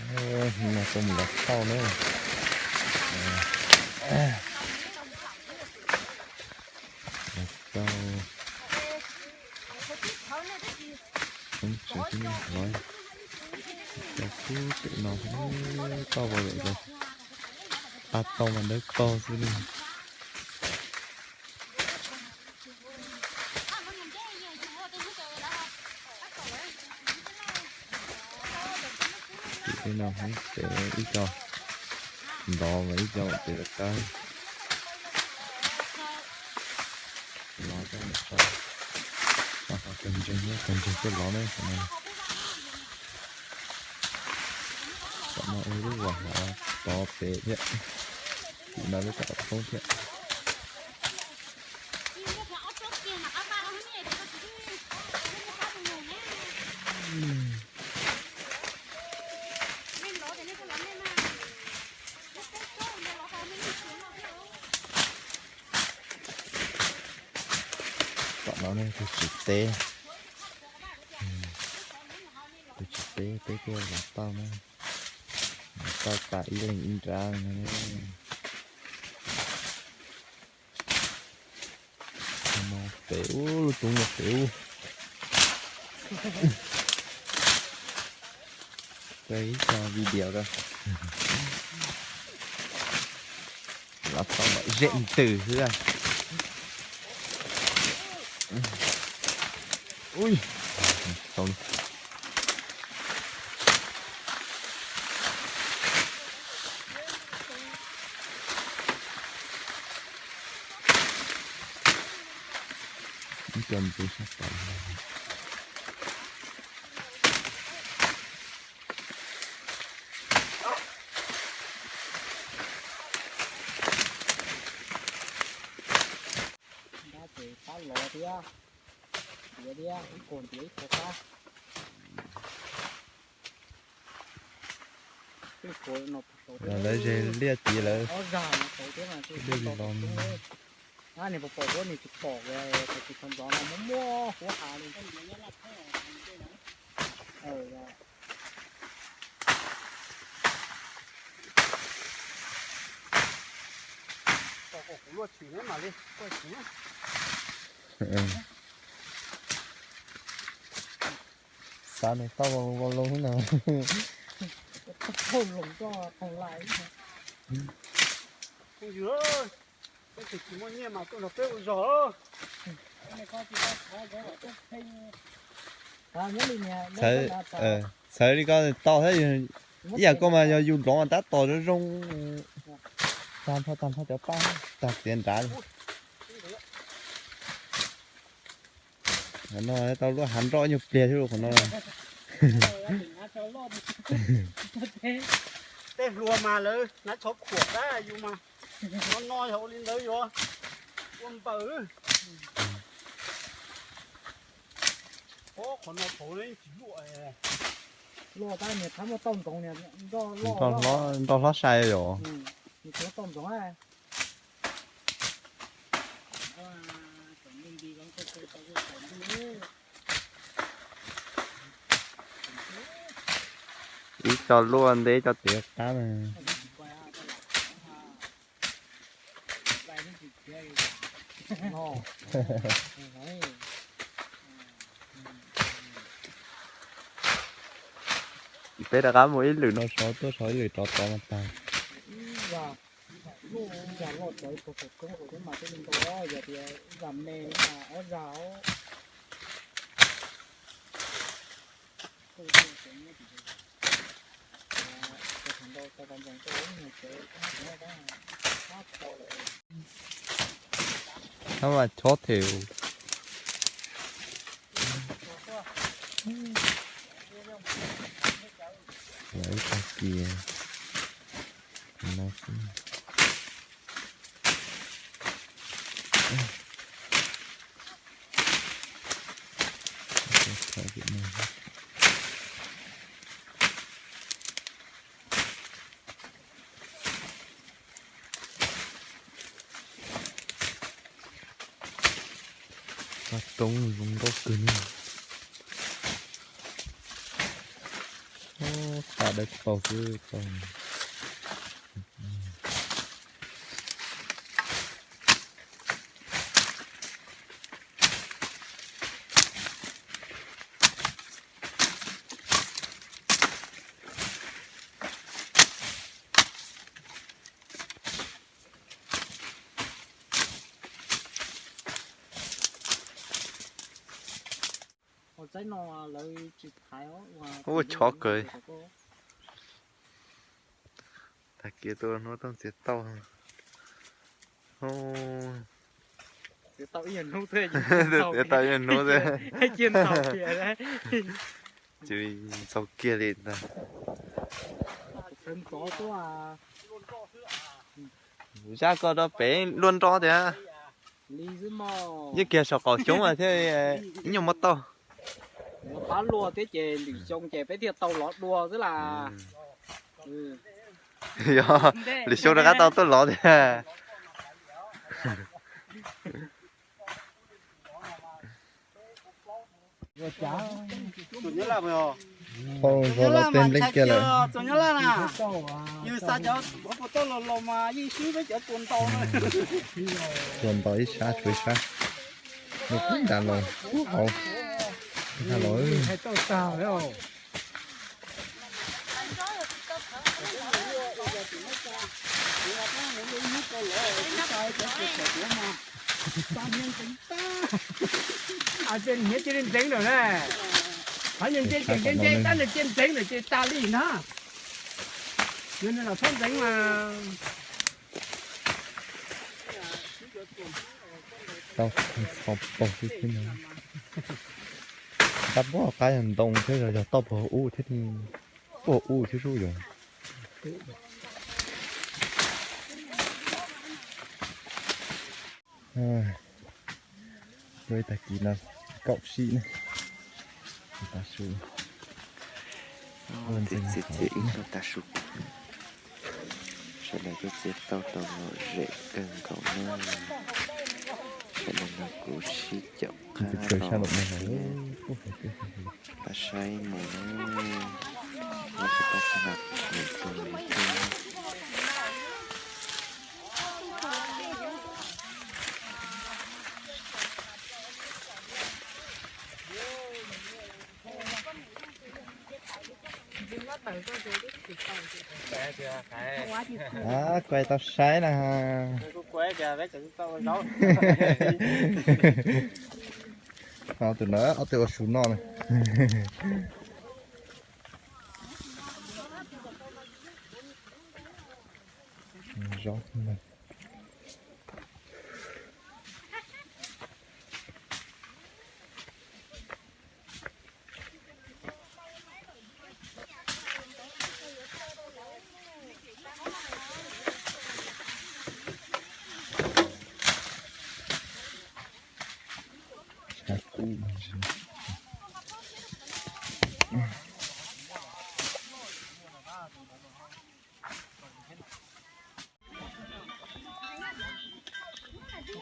No tuaj mus lov tauj na. Lov tauj. Tseem tsis lov, cov kub pem no tauj vau lawm, pab tauj mas dawb paug xwb li. Tim tej no hmoob pem ib co ntov mas ib co pem lawv qab. Lov, kawg ntseeg, kawg ntseeg coj lov na. Tam no ua lub vas hav tod pem thiab, tim no lub kaum poob thiab. Tom no ne tus tswv teb, tus tswv teb, peb tuaj lov tauj na, lov tauj tas ib leeg ib nrab no. No pem ub, lub toob no pem ub. Ua ib co video rau. Lov tauj zem ntws xwb. Ui, tau li. Ib co ntws sab tod. Nrab ces pab lov thiab, tiav thiab, ib kaug tiav ib kaug pab. Lawv ze liaj tiav lawm. Liaj li los. Nws pom pom huab, nws tsis pom tias tus tsis tau ntxov no muaj muaj huab hav li. Kuv luaj tshwm neb mam li tuaj tshwm. Xav nws tauj vau loo na. Tauj loo toj qhov lais. Phooj ywg, peb tseem tsis muaj nyiaj mas tuaj nrog peb ua zog. Txhawv, txhawv li koj tau thiab, ib yam koj mas yog yus nrov mas tab tom zoo zoo. Tag nrho, tag nrho cov paj tag txiav nrad li. Qhov no tau luaj hav nroj nyuag pliag xwb qhov no. Tej hluas mas lawv hnav tshov khuam tab yus mas no no yog ua li ntawd yuav ua npaws. Qhov no thaum tsis luaj. Luaj tab niag thab muaj tauj ntxoov niag nroj loj, nroj hlob sai yom. Nws tsis muaj tauj ntxoov. Ib co luaj ntej ib co tiav qab na. Peb rov qab mus ib lwm no, sov tuaj sov ib lwm rov tod mas tag. Ib zag loj txawv puag saum koob hauv thiab mas thiaj li ntau, yog tias ib zag me mas ob zag. Thab mas chob them. Ib tag kis no xwb. Qab roob zoo nkauj kawg li. Tab dawb paug xwb tau. Ua chov kawg. Tag kis tuaj hnub tuaj txiav tau. Txiav tau ib hnub xwb. Ces ntxaug kiag li ntag. Zaj koj rau pem luaj nrov tiag. Yeej kiag saum qaum xyoob thiab ib nyuag muab tau. Pab luaj thiab ces lwm xyoo ces peb thiaj tau lov dua xwb las. Yog, lwm xyoo rov qab tau tuaj lov tiag. Thaum zov los tej nplej kiag lawm. Tua nto ib sab tshuav ib sab. Nws kub nrad los kub hauv. Ib sab los. Hniav cia li ntxeev lawm na. Qhov nws nce ces nce nce, tab nws cia ntxeev lawm ces tas li na. Yog nws los txhob ntxeev mas. Tau txho paug xwb xwb no. Ntab puag qab yog ntoo thiab yog tauj puag ub thiab, puag ub thiab sub yus. Lub ib tag kis no kaum sib ne. Txiav txiav ib tag su. Sawv daws tuaj txiav tau tau lom zem kawg nkaus na. Sawv daws no kuv sib caum qab los pab saib mus na. Los tsis pab txog na, niam tug li tug. Kuv tau saib na. Tus na ob tug ua su noj na. Zob.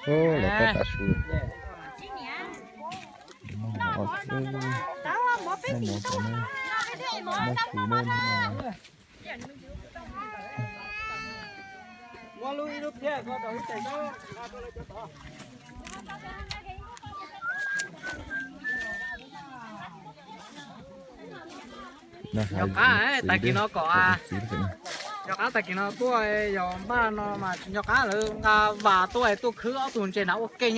Los tau tav su. Noj mov, noj su no. Nyob qab tag kis no kom, nyob qab tag kis no tuaj yog npaj no mas tsis nyob qab lawv nqa vas tuaj tuaj khwb ob tug ntses na ua ke.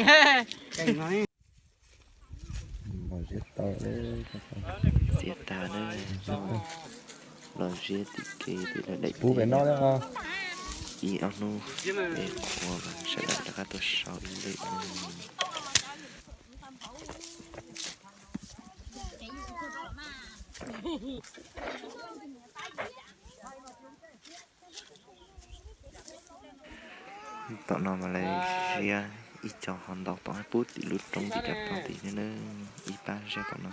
Txiav tag na, los ziab tim kev tim lawv daim teb. Ib ob hnub es qhuav sawv daws rov qab tuaj sau ib lwm. Tom no mas lawv ziab ib co ho ntaus tom pub tim lub roob tim cov roob tim ne, ib pab ziab tom no.